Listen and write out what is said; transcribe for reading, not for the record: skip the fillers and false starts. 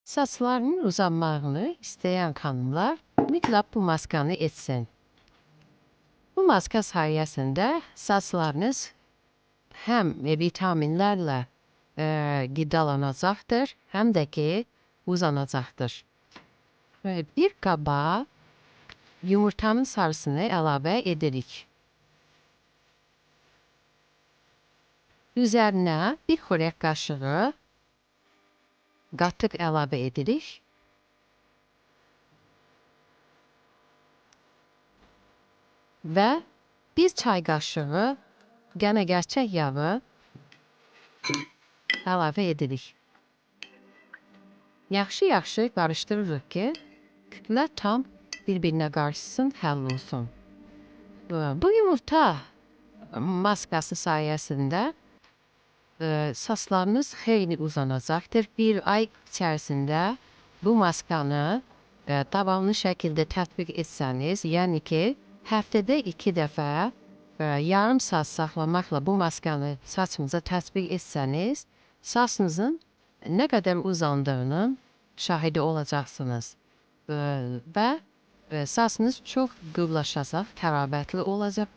Saçlarının uzanmağını isteyen hanımlar mutlak bu maskanı etsin. Bu maska sayesinde saçlarınız hem vitaminlerle gıdalanacaktır hem de ki uzanacaktır. Bir kaba yumurtanın sarısını əlavə edirik. Üzerine bir xörək qaşığı qatıq əlavə edirik. Və bir çay qaşığı qənəgərçək yağı əlavə edirik. Yaxşı-yaxşı qarışdırırıq ki, küplər tam bir-birinə qarışsın, həll olsun. Bu yumurta maskası sayəsində saçlarınız xeyli uzanacaktır. Bir ay içərisində bu maskanı davamlı şəkildə tətbiq etsəniz, yəni ki, həftədə 2 dəfə yarım saat saxlamaqla bu maskanı saçınıza tətbiq etsəniz, saçınızın nə qədər uzandığının şahidi olacaqsınız. Və saçınız çox gürlaşacaq, təravətli olacaq.